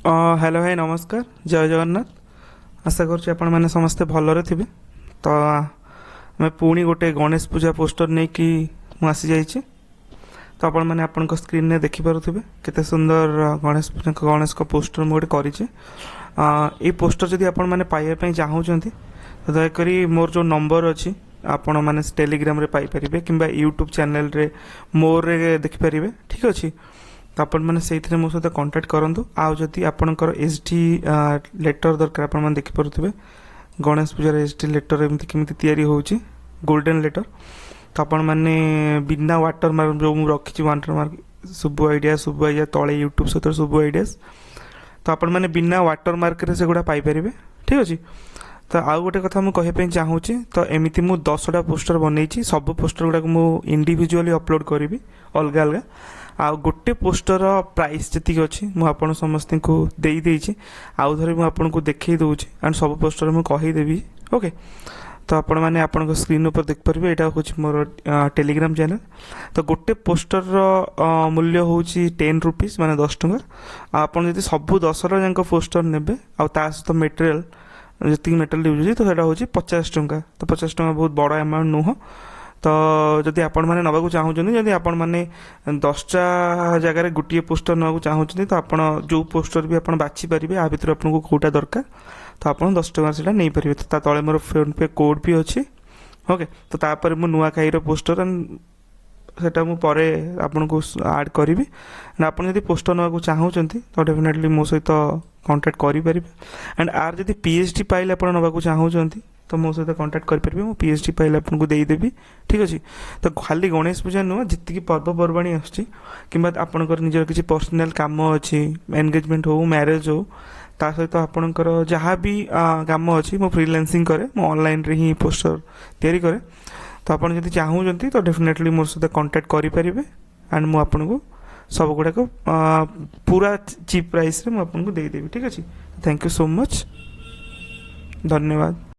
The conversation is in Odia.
ହ୍ୟାଲୋ ଭାଇ, ନମସ୍କାର, ଜୟ ଜଗନ୍ନାଥ। ଆଶା କରୁଛି ଆପଣମାନେ ସମସ୍ତେ ଭଲରେ ଥିବେ। ତ ଆମେ ପୁଣି ଗୋଟେ ଗଣେଶ ପୂଜା ପୋଷ୍ଟର ନେଇକି ମୁଁ ଆସିଯାଇଛି। ତ ଆପଣମାନେ ଆପଣଙ୍କ ସ୍କ୍ରିନ୍ରେ ଦେଖିପାରୁଥିବେ କେତେ ସୁନ୍ଦର ଗଣେଶ ପୂଜା, ଗଣେଶଙ୍କ ପୋଷ୍ଟର ମୁଁ ଗୋଟେ କରିଛି। ଏଇ ପୋଷ୍ଟର ଯଦି ଆପଣମାନେ ପାଇବା ପାଇଁ ଚାହୁଁଛନ୍ତି, ତ ଦୟାକରି ମୋର ଯେଉଁ ନମ୍ବର ଅଛି, ଆପଣମାନେ ଟେଲିଗ୍ରାମରେ ପାଇପାରିବେ କିମ୍ବା ୟୁଟ୍ୟୁବ୍ ଚ୍ୟାନେଲରେ ମୋରରେ ଦେଖିପାରିବେ। ଠିକ୍ ଅଛି, ତ ଆପଣମାନେ ସେଇଥିରେ ମୋ ସହିତ କଣ୍ଟାକ୍ଟ କରନ୍ତୁ। ଆଉ ଯଦି ଆପଣଙ୍କର ଏଚ୍ ଡି ଲେଟର୍ ଦରକାର, ଆପଣମାନେ ଦେଖିପାରୁଥିବେ ଗଣେଶ ପୂଜାର ଏଚ୍ ଡି ଲେଟର୍ ଏମିତି କେମିତି ତିଆରି ହେଉଛି, ଗୋଲ୍ଡେନ୍ ଲେଟର୍। ତ ଆପଣମାନେ ବିନା ୱାଟର ମାର୍କ ଯେଉଁ ମୁଁ ରଖିଛି, ୱାଟର ମାର୍କ ଶୁଭୁ ଆଇଡ଼ିଆ, ଶୁଭୁ ଆଇଡ଼ିଆ ତଳେ ୟୁଟ୍ୟୁବ୍ ସହିତ ଶୁଭୁ ଆଇଡ଼ିଆସ୍, ତ ଆପଣମାନେ ବିନା ୱାଟର ମାର୍କରେ ସେଗୁଡ଼ା ପାଇପାରିବେ। ଠିକ୍ ଅଛି, ତ ଆଉ ଗୋଟେ କଥା ମୁଁ କହିବା ପାଇଁ ଚାହୁଁଛି। ତ ଏମିତି ମୁଁ 10ଟା ପୋଷ୍ଟର ବନେଇଛି। ସବୁ ପୋଷ୍ଟର ଗୁଡ଼ାକୁ ମୁଁ ଇଣ୍ଡିଭିଜୁଆଲି ଅପଲୋଡ଼ କରିବି ଅଲଗା ଅଲଗା। ଆଉ ଗୋଟେ ପୋଷ୍ଟର ପ୍ରାଇସ୍ ଯେତିକି ଅଛି, ମୁଁ ଆପଣ ସମସ୍ତଙ୍କୁ ଦେଇଦେଇଛି। ଆଉ ଥରେ ମୁଁ ଆପଣଙ୍କୁ ଦେଖେଇ ଦେଉଛି ଆଣ୍ଡ ସବୁ ପୋଷ୍ଟର ମୁଁ କହିଦେବି। ଓକେ, ତ ଆପଣମାନେ ଆପଣଙ୍କ ସ୍କ୍ରିନ୍ ଉପରେ ଦେଖିପାରିବେ, ଏଇଟା ହେଉଛି ମୋର ଟେଲିଗ୍ରାମ ଚ୍ୟାନେଲ୍। ତ ଗୋଟେ ପୋଷ୍ଟରର ମୂଲ୍ୟ ହେଉଛି 10 ରୁପିସ୍, ମାନେ 10 ଟଙ୍କା। ଆଉ ଆପଣ ଯଦି ସବୁ 10ଟା ଯାକ ପୋଷ୍ଟର ନେବେ ଆଉ ତା ସହିତ ମେଟେରିଆଲ୍, ଯେତିକି ମେଟେରିଆଲ୍ ୟୁଜ୍ ହେଉଛି, ତ ସେଇଟା ହେଉଛି 50 ଟଙ୍କା। ତ 50 ଟଙ୍କା ବହୁତ ବଡ଼ ଆମାଉଣ୍ଟ ନୁହଁ। ତ ଯଦି ଆପଣମାନେ ନେବାକୁ ଚାହୁଁଛନ୍ତି, ଯଦି ଆପଣମାନେ 10ଟା ଜାଗାରେ ଗୋଟିଏ ପୋଷ୍ଟର ନେବାକୁ ଚାହୁଁଛନ୍ତି, ତ ଆପଣ ଯେଉଁ ପୋଷ୍ଟର ବି ଆପଣ ବାଛିପାରିବେ, ଆ ଭିତରୁ ଆପଣଙ୍କୁ କେଉଁଟା ଦରକାର, ତ ଆପଣ 10 ଟଙ୍କା ସେଇଟା ନେଇପାରିବେ। ତ ତା ତଳେ ମୋର ଫୋନ୍ପେ କୋଡ଼୍ ବି ଅଛି। ଓକେ, ତ ତାପରେ ମୁଁ ନୂଆଖାଇର ପୋଷ୍ଟର, ସେଟା ମୁଁ ପରେ ଆପଣଙ୍କୁ ଆଡ଼୍ କରିବି। ଆପଣ ଯଦି ପୋଷ୍ଟର ନେବାକୁ ଚାହୁଁଛନ୍ତି, ତ ଡେଫିନେଟଲି ମୋ ସହିତ କଣ୍ଟାକ୍ଟ କରିପାରିବେ। ଆଣ୍ଡ ଆର୍ ଯଦି ପି ଏଚ୍ ଡି ଫାଇଲ୍ ଆପଣ ନେବାକୁ ଚାହୁଁଛନ୍ତି, ତ ମୋ ସହିତ କଣ୍ଟାକ୍ଟ କରିପାରିବେ। ମୁଁ ପି ଏଚ୍ ଡି ଫାଇଲ୍ ଆପଣଙ୍କୁ ଦେଇଦେବି। ଠିକ୍ ଅଛି, ତ ଖାଲି ଗଣେଶ ପୂଜା ନୁହଁ, ଯେତିକି ପର୍ବପର୍ବାଣୀ ଆସୁଛି କିମ୍ବା ଆପଣଙ୍କର ନିଜର କିଛି ପର୍ସନାଲ୍ କାମ ଅଛି, ଏନଗେଜମେଣ୍ଟ ହଉ, ମ୍ୟାରେଜ୍ ହଉ, ତା ସହିତ ଆପଣଙ୍କର ଯାହା ବି କାମ ଅଛି, ମୁଁ ଫ୍ରିଲାନ୍ସିଂ କରେ, ମୁଁ ଅନଲାଇନ୍ରେ ହିଁ ପୋଷ୍ଟର ତିଆରି କରେ। ତ ଆପଣ ଯଦି ଚାହୁଁଛନ୍ତି, ତ ଡେଫିନେଟଲି ମୋ ସହିତ କଣ୍ଟାକ୍ଟ କରିପାରିବେ ଆଣ୍ଡ ମୁଁ ଆପଣଙ୍କୁ ସବୁଗୁଡ଼ାକ ପୁରା ଚିପ୍ ପ୍ରାଇସ୍ରେ ମୁଁ ଆପଣଙ୍କୁ ଦେଇଦେବି। ଠିକ୍ ଅଛି, thank you so much, ଧନ୍ୟବାଦ।